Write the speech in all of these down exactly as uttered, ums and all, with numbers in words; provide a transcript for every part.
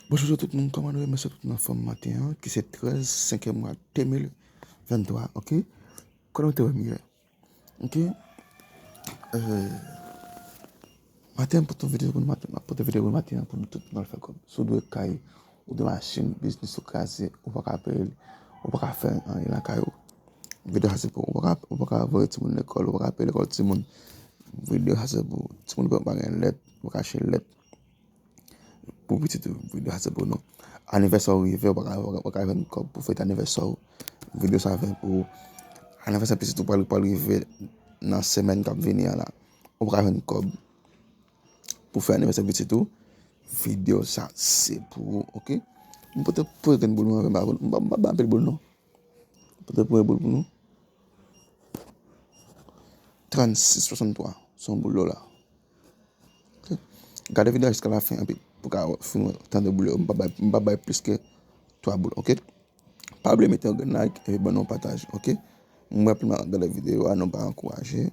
Bonjou tout moun, kòman nou ye? M swete tout moun anfòm maten an, ki se trèz senkyèm mwa de mil venntwa, oke? Kòman nou te wè m yè? Oke? Euh, maten an, m pote yon videyo pou nou maten, m ap pote videyo pou nou maten an pou nou tout nou al fè kòb. Si w dwe kay, ou dwe machin, biznis ou kraze, ou pa ka peye l, ou pa ka fè anyen nan kay ou. Videyo sa se pou ou. Ou pa ka, ou pa ka voye timoun lekòl, ou pa ka peye lekòl timoun. Videyo sa se pou ou. Timoun pa gen lèt, ou pa ka achte lèt pou pitit ou. Videyo sa se pou nou. Anivèsè w rive, ou pa ka, ou pa ka jwenn kòb pou fete anivèsè w. Videyo sa fè pou ou. Anivèsè pitit ou pral, pral rive nan semèn k ap vini an la. Ou pa ka jwenn kòb pou fè anivèsè pitit ou. Videyo sa se pou ou, oke? M pote premye grenn boul mwen, m pa, m pa, m pa bay anpil boul non. M pote premye boul pou nou. Trannsis swasanntwa, se yon boul dola. Oke? Gade videyo a jiska lafen, epi pou ka fin wè, tande boul yo. M pa bay, m pa bay plis ke twa boul, oke? Pa bliye mete yon grenn like, epi ban nou yon pataj, oke? M wè pil moun ap gade videyo a, nou pa ankouraje.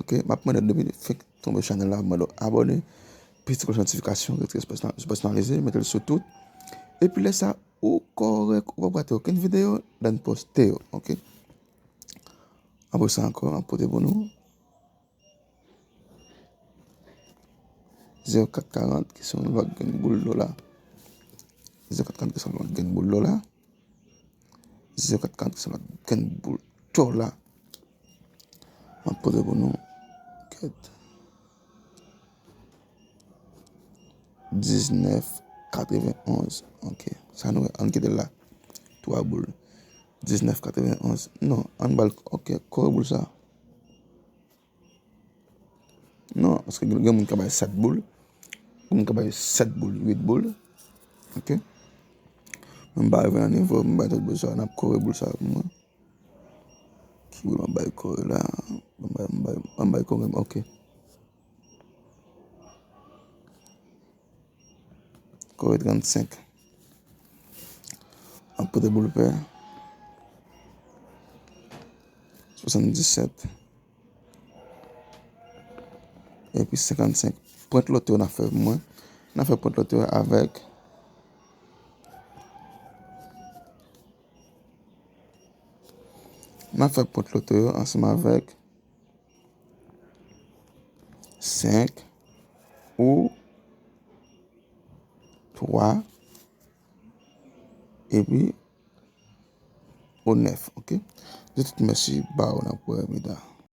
Oke? M ap mande depi fenk tonbe chanèl la, m mande w abòne, peze ti klòch notifikasyon, retire pèsonalize, mete l sou tout. Epi lè sa, ou kòrèk, ou p ap rate okenn videyo, dan poste yo, oke? Apre sa ankò, m ap pote pou nou. Zewo kat karant, ki se yon lòt grenn boul dola. Zewo kat karant, ki se yon lòt grenn boul dola. Zewo kat karant, ki se yon lòt grenn boul dola. M ap pote pou nou. Kèt. Diznèf katrevenonz. Oke. Sa nou wè, ann kite l la. Twa boul. Diznèf katrevenonz. Non, ann ba l, oke, kore boul sa. Non, paske gen, gen moun k ap bay sèt boul. Gen moun k ap bay sèt boul, uit boul. Oke. Mwen m pa rive nan nivo, m bay tout boul sa, n ap kore boul sa pou mwen. Ki boul m ap bay kore la? M bay, m bay, m bay kore, oke. Kore trannsenk. M ap pote boul pè. Swasanndisèt. Epi senkannsenk. Pwent loto n ap fè pou mwen. N ap fè pwent loto avèk. N ap fè pwent loto yo ansanm avèk senk, ou twa, epi ou nèf, oke? Di tout mèsi ba ou nan premye mitan.